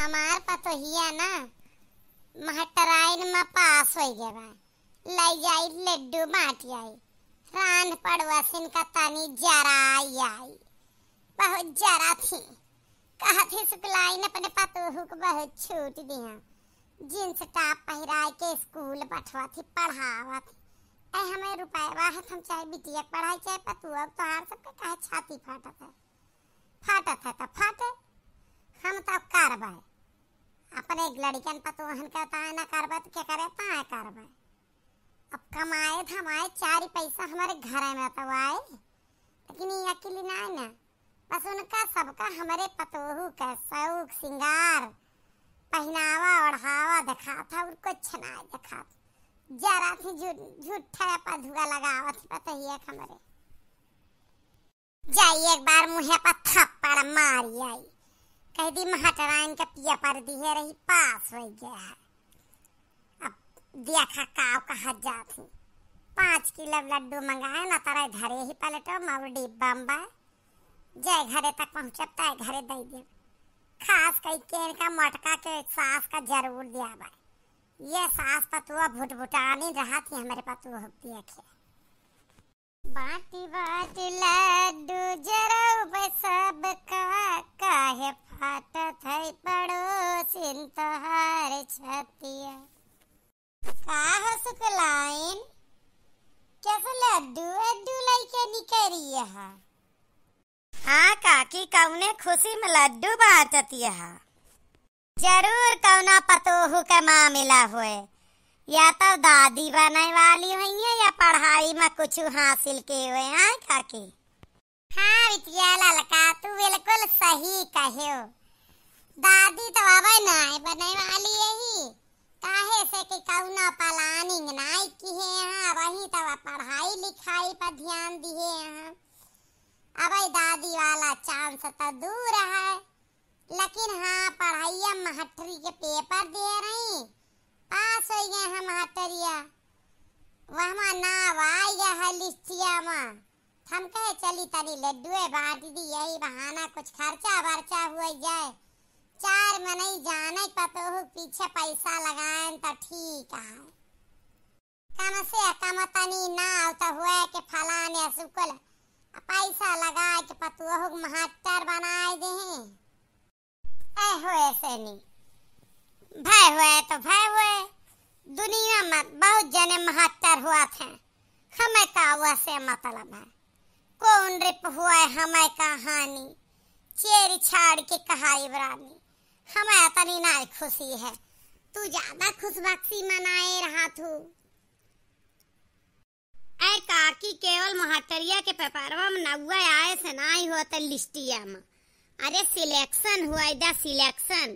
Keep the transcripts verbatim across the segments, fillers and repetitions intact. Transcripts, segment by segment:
हमार पतोहिया ना महटराइन में पास होइ गए बा, लई जाई लड्डू बाँटि आई, रान पड़ोसिन का तनी जराई आई। बहुत जरा थी, कहत ही सुकलाइन अपने पतोहू को बहुत छूट दिया। जींस टॉप पहिराए के स्कूल पठवा थी, पढ़ावा थी। ऐ हमें रुपया है, हम चाहे बिटिया के पढ़ाई, चाहे पतोहू, तोहार सबके काहे छाती फाटत है? फाटत है तो फाटे, हम तो करबे। अपने लड़िकन पतोहन के ताए ना करबे तो के करे ताए करबे। अब कमाए धमाए चारि पैसा हमरे घरे में तो आए, लेकिन ये अकेली ना है ना। बस उनका सबका हमरे पतोहू के शौक सिंगार, पहिनावा ओढ़ावा देखात है और कुछ ना देखात। जरा थी झूठ, झूठा पर धुआ लगावत ही पतोहिया के हमरे। जाई एक बार मुँहे पर थप्पड़ मारी आई, कह दी महटराइन के पिया पर दिहे रही, पास होइ गया है। अब देखा काव कहा जात ही। पाँच किलो लड्डू मंगाए ना, तरे धरे ही पलटो मऊ डिब्बा में बा। जय घरे तक पहुँचब तय घरे दे देब। खास कई के इनका मोटका के सास का जरूर दिया बा। ये सास पतुआ भुटभुटानी रहत ही हमरे पतुआ देखे। बाटी बाटी लड्डू जरउबे सबका, काहे फाटत है पड़ोसिन तोहार छतिया। का हो सुकलाइन, कैसे लड्डू वड्डू लइके निकरी है? हाँ काकी, कौने खुशी में लड्डू बाँटत है? जरूर कौनो पतोहू के मामिला होए, या तो दादी बने वाली होइहैं या पढ़ाई में कुछ हासिल किए हुए हैं काकी। हाँ बिटिया ललका, तू बिल्कुल सही कह्यो। दादी तो अबे नाय बने वाली यही, काहे से कि कौनो planning नाय किहे हैं, वही तो पढ़ाई लिखाई पर ध्यान दिहे हैं। अबे दादी वाला chance तो दूर है। लेकिन हाँ, पढ़ाइया मास्टरी के paper दिहे रही, पास होइ गए हैं मास्टरिया। वहमा नाव आइ गए है लिस्टिया में। हम कहे चली तनी लड्डुए बाँटि दी, यही बहाना कुछ खर्चा बर्चा होइ जाए। चार मनई जाने पतोहू पीछे पैसा लगाएन तो ठीक है। कम से कम तनी नाव तो हुए के फलाने सुकुल पैसा लगाए के पतोहू के मास्टर बनाए देहे। ऐ हुए से नी, भय हुए तो भय हुए। दुनिया में बहुत जने मास्टर हुआ थे, हमें का वह से मतलब है। कौन रिप हुए हमें का हानि, चेरी छाड़ के कहाई रानी। हमें इतनी नाय खुशी है, तू ज्यादा खुशबख्शी मनाए रहा थू। ऐ काकी, केवल मोहटरिया के पेपरवा में नौवा आए से नाई होत लिस्टिया में। अरे selection हुआ, इधर selection।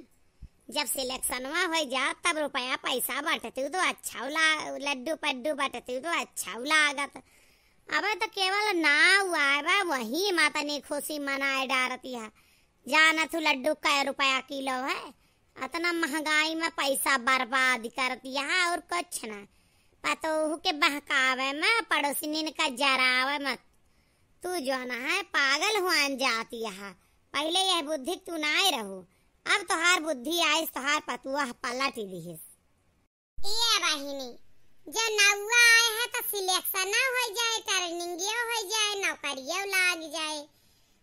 जब सिलेक्शनवा होइ जात तब रुपया पैसा बंटतू तो अच्छा ला-, लड्डू पड्डू बंटतू तो अच्छा लागत। अबे तो केवल नाव आए बा, वही माता ने खुशी मनाए डारती है। जानत हूँ लड्डू कै रुपया किलो है, अतना महंगाई में पैसा बर्बाद करती है और कुछ ना। पतोहू के बहकावे में, पड़ोसिनिन का जरावे में तू जौन है पागल हुआन जाती है। पहिले यह बुद्धि तू नाय रहू, अब तोहार बुद्धि आइस, तोहार पतुआ पलट दिहिस। ए बहिनी, जब नौवा आए है तो सिलेक्शन होइ जाए, ट्रेनिंगियो होइ जाए, नौकरियो लाग जाए।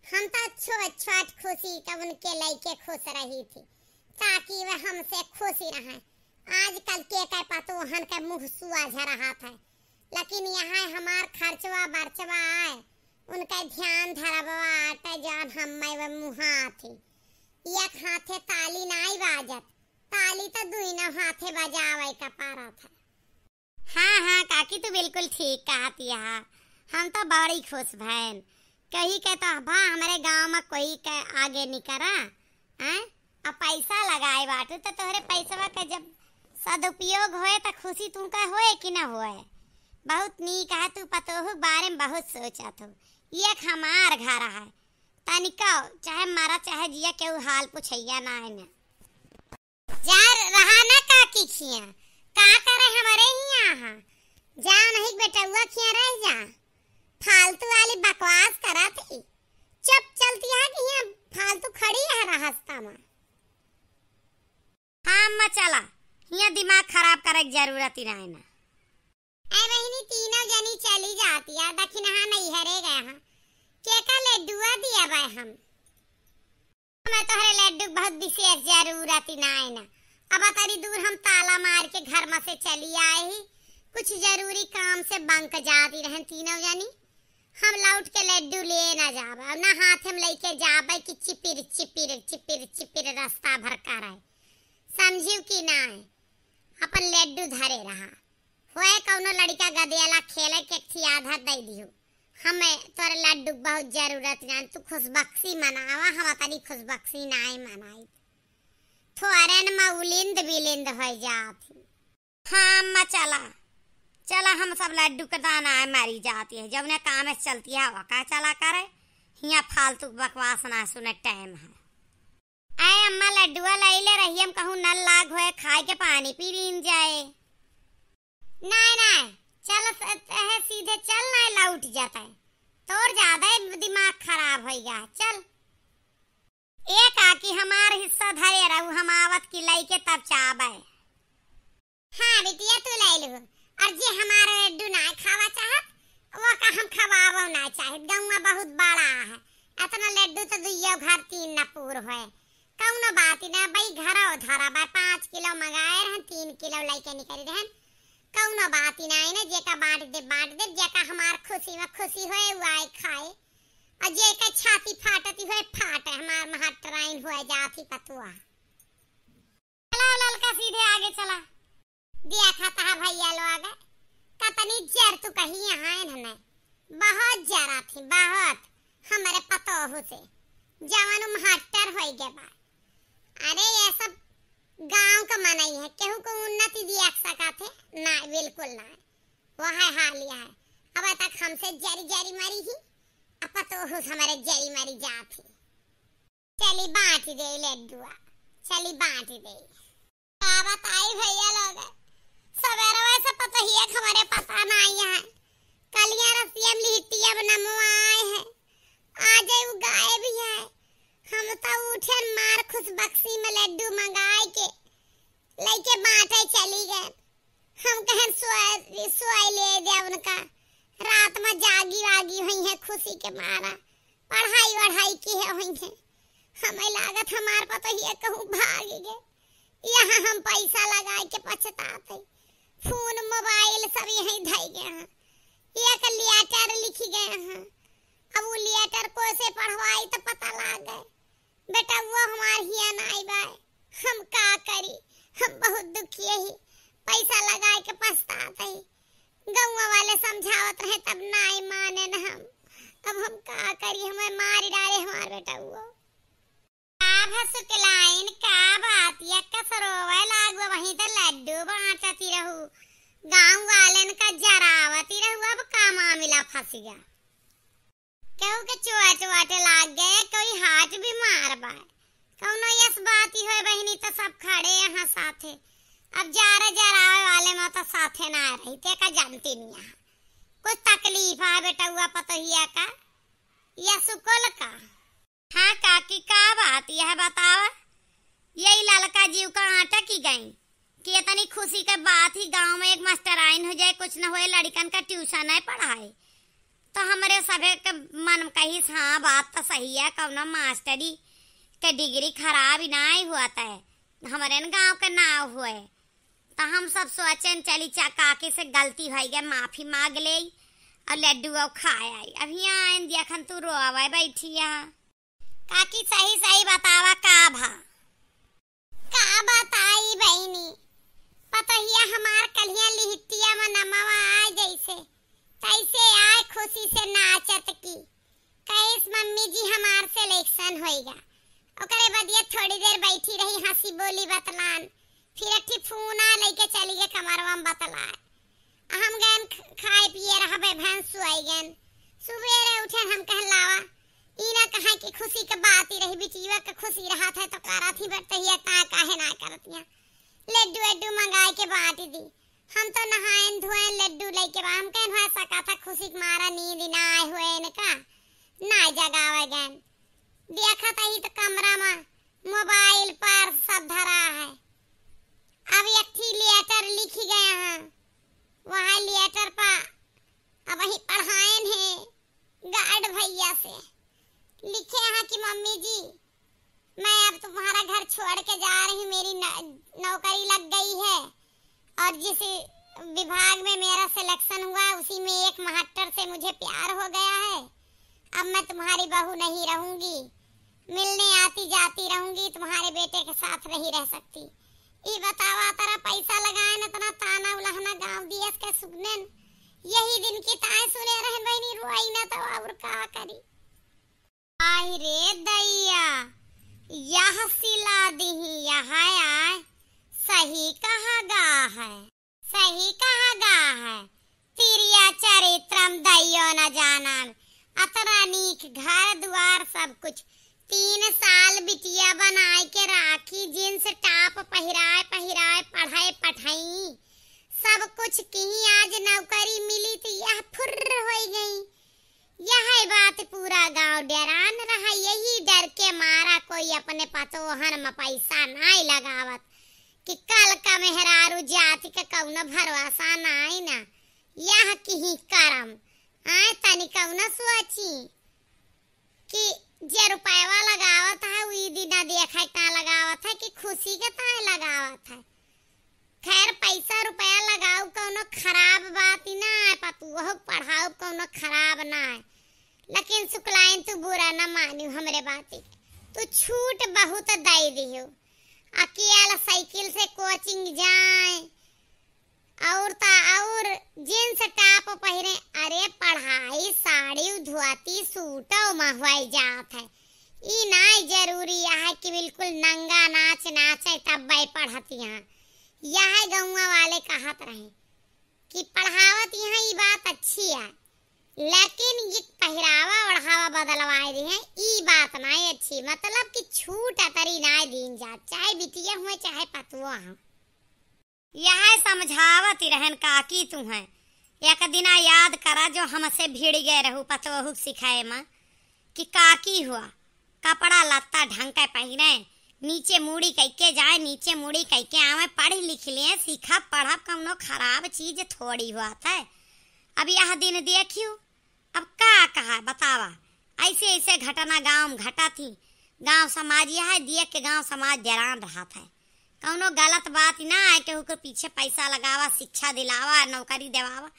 हम तो छोट छोट खुशी का उनके लइके खुश रही थी, ताकि वह हमसे खुश ही रहे। आजकल के कह पतोहन के मुँह सुआ झरहात है, लेकिन यहाँ हमार खर्चवा बर्चवा आए, उनका ध्यान धरबवा आटे जान हम मैं वह मुहा थी। एक हाथे ताली नाई बाजत, ताली तो दुइनो हाथे बजावे का पारत है। हाँ, हाँ, काकी, तू बिल्कुल ठीक कहत यहा। हम तो बड़ी खुश भैन। कही के तो भा हमरे गाँव में कोई के आगे नहीं करा, हैं? अब पैसा लगाए बाटू तो तोहरे पैसवा के जब सदुपयोग होए तो खुशी तुमका होए कि ना होए? बहुत नीक है, तू पतोहू के बारे में बहुत सोचत हो। ये एक हमार घर है, तनिको चाहे मरा चाहे जिया केहू हाल पुछैया ना है ना। जा रहा ना काकी खिया, का करे हमरे हिया हा? जा नहीं बेटउआ खिया रह जा, फालतू वाली बकवास करत ही। चुप चलती है कि हिया फालतू खड़ी है रास्ता में। चला, हियाँ दिमाग खराब करे के जरूरत ही नाहीं ना। ए बहिनी, तीनों जनी चली जाती है, दखिनहा नैहरे गए हैं। केका लड्डुआ दिया बा हम? हमें तोहरे लड्डू के बहुत विशेष जरूरत ही नाहीं ना। अब अतरी दूर हम ताला मार के घर में से चली आए ही, कुछ जरूरी काम से बंक जाती रहन तीनों जनी। हम लौट के लड्डू ले ना जाबे, और ना हाथ में लेके जाबे कि चिपिर, चिपिर, चिपिर, चिपिर रास्ता भर करे। समझियो कि नाहीं? अपन लड्डू धरे रहा। होए कौनो लड़का गदेला खेले के एक ठे आधा दे दियो। हमें तोरे लड्डू के बहुत जरूरत जान, तू खुशबख्शी मनावा, हम तनी खुशबख्शी नाहीं मनाई। थोरन में उलिंद बिलिंद हो जात ही। हाँ अम्मा, चला, चला, हम सब लड्डू के दाना है, मरी जाती है, जौने काम से चलती है, वो का चला करे, हियाँ फालतू बकवास ना सुने, टाइम है। आए अम्मा, लड्डुआ लइले रही, हम कहूँ नल लाग होए, खाए के पानी पी लीन जाए। नाहीं, नाहीं, चल, स-, है सीधे चल, नाहीं लौट जाता है, तोर ज्यादा ही दिमाग खराब होइगा, चल। ए काकी, हमार हिस्सा धरे रहू, हम आवत की लइके तब चाबे। हाँ बिटिया, तू ले लू। और जे हमार लड्डू ना खावा चाहत, वो का हम खवावो ना चाहत। गौवा बहुत बड़ा है, इतना लड्डू तो दुइयो घर तीन न पूर होए। कौनो बात ही ना, बई घरो धरा बा, पाँच किलो मंगाए रहन, तीन किलो लेके निकल रहन। कौनो बात ही ना है ना, जेका बांट दे, बांट दे, जेका हमार खुशी में खुशी होए, वो आए खाए। और जेका छाती फाटती होए, फाटे, हमार महटराइन होए जात ही पतुआ। चला ललका, सीधे आगे चला। देखा था भैया लोग, कतनी जर तू कही यहाँ इन्हने। बहुत जरा थी, बहुत, हमरे पतोहू से। जवन महट्टर होई गे बा। अरे ये सब गांव का मनई है, केहू को उन्नति दिया सका थे? ना, बिल्कुल ना। वो है हालिया है। अब तक हमसे जरी जरी मरी ही, अब पतोहू से हमरे जरी मरी जात ही। चली बांट दे लड्डुआ, चली बांट दे। का बताई भैया लोग, सवेरवा से पतोहिया के हमरे पता नाई है। कलिया रसिया में लिहटिया बनमवा आए है, आज उ गायब ही है। हम तो उठेन मार खुशबख्शी में लड्डू मंगाए के लइके बांटे चली गए। हम कहन सोए, सोए ले दे उनका, रात में जागी वागी हुई है खुशी के मारा, पढ़ाई वढ़ाई की है हुई है। हमें लागत हमार पतोहिया कहूँ भाग गए, यहाँ हम पैसा लगाए के पछतात है। फोन मोबाइल सब यहीं धई गए हैं, एक लेटर लिखी गए हैं। अब वो लेटर को से पढ़वाई तो पता लाग गए। बेटा, वो हमार हिया नाई बाय, हम का करी, हम बहुत दुखिया ही, पैसा लगाए के पछतात ही। गौवा वाले समझावत रहे तब नाई माने न हम, अब हम का करी, हमें मारी डारे हमार बेटा वो। का भसुकलाइन, का बात या कसरोवे लागो, वहीं तो लड्डू बांटती रहू, गांव वालन का जरावती रहू, अब का मामला फंस गया। केहू के चोट वाट लाग गए, कोई हार्ट बीमार बा, कौनो यस बात ही होए बहिनी, तो सब खड़े यहाँ साथे। अब जार जरावे वाले में तो साथे ना रही, ते का जानती नहीं यहाँ। कुछ तकलीफ है बेटउआ पतोहिया का या सुकुल का? हाँ काकी, का बात यह बतावा, यही ललका जीव का आटा की गई। कि इतनी खुशी के बात ही गांव में एक मास्टराइन हो जाए, कुछ न होए, लड़िकन का ट्यूशन है पढ़ाए। तो हमरे सभे के मन कहिस, हाँ, बात तो सही है, कौनो मास्टरी के डिग्री खराब ही ना ही हुआ है, हमरे न गांव के नाव हुए। तो हम सब सोचेन, चली चा काकी से गलती हो गया, माफी मांग ले और लड्डू और खाए आई। अब यहाँ आइन देखन तू रोवे बैठी है। काकी, सही सही बतावा, का भा? का बताई बहिनी, पतोहिया हमार कलिया लिहटिया में नमवा आ जैसे तैसे आए खुशी से नाचत की। कहिस, "मम्मी जी, हमार सिलेक्शन होइगा।" ओकरे बदिया थोड़ी देर बैठी रही, हंसी बोली बतलान, फिर अठी फूना लेके चली गए कमरवा में बतलाए। हम गएन ख-, खाए पिए रहबे, भैंस सुआई गएन। सुबेरे उठेन हम कहन, "लावा, ई ना कहे कि खुशी के बात ही रही, बिटिया के खुशी रहत है तो करत ही बटतहिया, ता काहे ना करतिया? लड्डू अड्डू मंगाए के बांट दी।" हम तो नहाएन धोएन लड्डू लेके बा, हम कहन, "हो सका था खुशी के मारा नींद ना आए हुए इनका, ना जगावे गएन।" देखत ही तो कमरा में मोबाइल पर सब धरा है। लिखे हैं कि मम्मी जी, मैं अब तुम्हारा घर छोड़ के जा रही हूँ, मेरी न-, नौकरी लग गई है और जिस विभाग में मेरा सिलेक्शन हुआ, उसी में एक मास्टर से मुझे प्यार हो गया है। अब मैं तुम्हारी बहू नहीं रहूंगी, मिलने आती जाती रहूंगी, तुम्हारे बेटे के साथ नहीं रह सकती। ई बतावा, तरा पैसा लगाए न, इतना ताना उलहना गाँव दियस के सुगनन, यही दिन की ताए सुने रहन बहिनी, रोई न तो और का करी। आई रे दैया, यह सिला दिही, यह आय, सही कहा गा है, सही कहा गा है। तिरिया चरित्रम दैयो न जानन, अतना नीक घर दुआर सब कुछ, तीन साल बिटिया बनाए के राखी, जींस टॉप पहिराए पहिराए पढ़ाए पठाई, सब कुछ किही, आज नौकरी मिली तो यह फुर्र होई गई। यह बात पूरा गांव डेरान रहा, यही डर के मारा कोई अपने पतोहन में पैसा नाई लगावत कि कल का मेहरारू जाति का कौनो भरोसा नाई ना। यह किही करम आए तनी कौनो सोची कि जे रुपयवा लगावत है, उ ई दिना देखे का लगावत है कि खुशी के ताए लगावत है। खैर, पैसा रुपया लगाऊ कौनो खराब बात ही ना है, पतुओ पढ़ाऊ कौनो खराब ना है, लेकिन सुकलाइन तू बुरा ना मानियो हमरे बात के, तू छूट बहुत दे दियो। अकेला साइकिल से कोचिंग जाए, और ता और जींस टॉप पहिरे। अरे, पढ़ाई साड़ी धोती सूटो में होई जात है। ई नाई जरूरी है कि बिल्कुल नंगा नाच नाचे तब पढ़त यहाँ। यह गौवा वाले कहत रहे कि पढ़ावत यहाँ ई बात अच्छी है, लेकिन ये पहिरावा ओढ़ावा बदलवाए रहे हैं, ई बात नाई अच्छी। मतलब कि छूट अतरी नाई दीन जात, चाहे बिटिया हुए चाहे पतुआ हो। यह समझावत रहन काकी तुहैं, एक दिना याद करा जो हमसे भिड़ गए रहू पतोहू सिखाए मा कि काकी हुआ कपड़ा लत्ता ढंग के पहिरे, नीचे मुड़ी कइके जाए, नीचे मुड़ी कइके आवे, पढ़ लिख लिए, सीखब पढ़ब, कौनो खराब चीज थोड़ी हुआ था। अब यह दिन देखियो, अब का कहा बतावा, ऐसे ऐसे घटना गाँव में घटा थी। गाँव समाज यह है, दिया के गाँव समाज डेरान रहा था। कौनो गलत बात ना है, केहू के पीछे पैसा लगावा, शिक्षा दिलावा, नौकरी देवावा,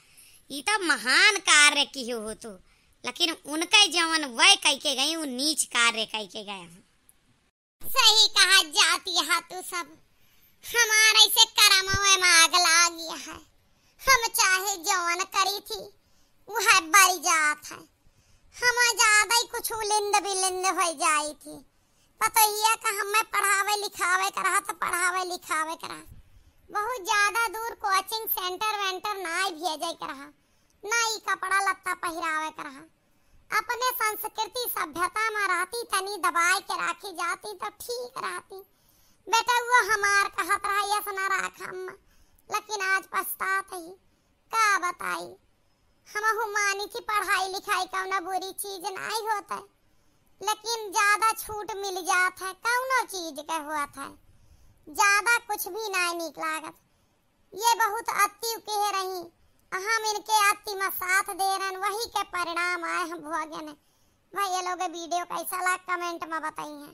ई तो महान कार्य किहो हो तू, लेकिन उनके जवन वह कह के गई, वो नीच कार्य कह के गए हैं। सही कहा जाती है तू सब, हमारे से करमवे में आग लागी है। हम चाहे जवन करी थी, वह बरी जात है। हम ज्यादा ही कुछ उलिंद बिलिंद हो जाई थी। पतोहिया का हमें पढ़ावे लिखावे के रहा, तो पढ़ावे लिखावे के रहा। बहुत ज्यादा दूर कोचिंग सेंटर वेंटर ना ही भेजे के रहा, ना ही कपड़ा लत्ता पहिरावे के रहा। अपने संस्कृति सभ्यता में रहती, तनी दबाए के राखी जाती तो ठीक रहती। बेटा वो हमार कहत रहा, यस ना राख हम, लेकिन आज पछतात ही। का बताई, हमहू मानी थी पढ़ाई लिखाई कौनो बुरी चीज नाई होत है, लेकिन ज्यादा छूट मिल जात है, कौनो चीज के होत है, ज्यादा कुछ भी नाई नीक लागत। ये बहुत अति कह रही, हम इनके अति में साथ दे रहन, वही के परिणाम आए हम भोगन। भाई, ये लोग वीडियो कैसा लगा, कमेंट में बताइए।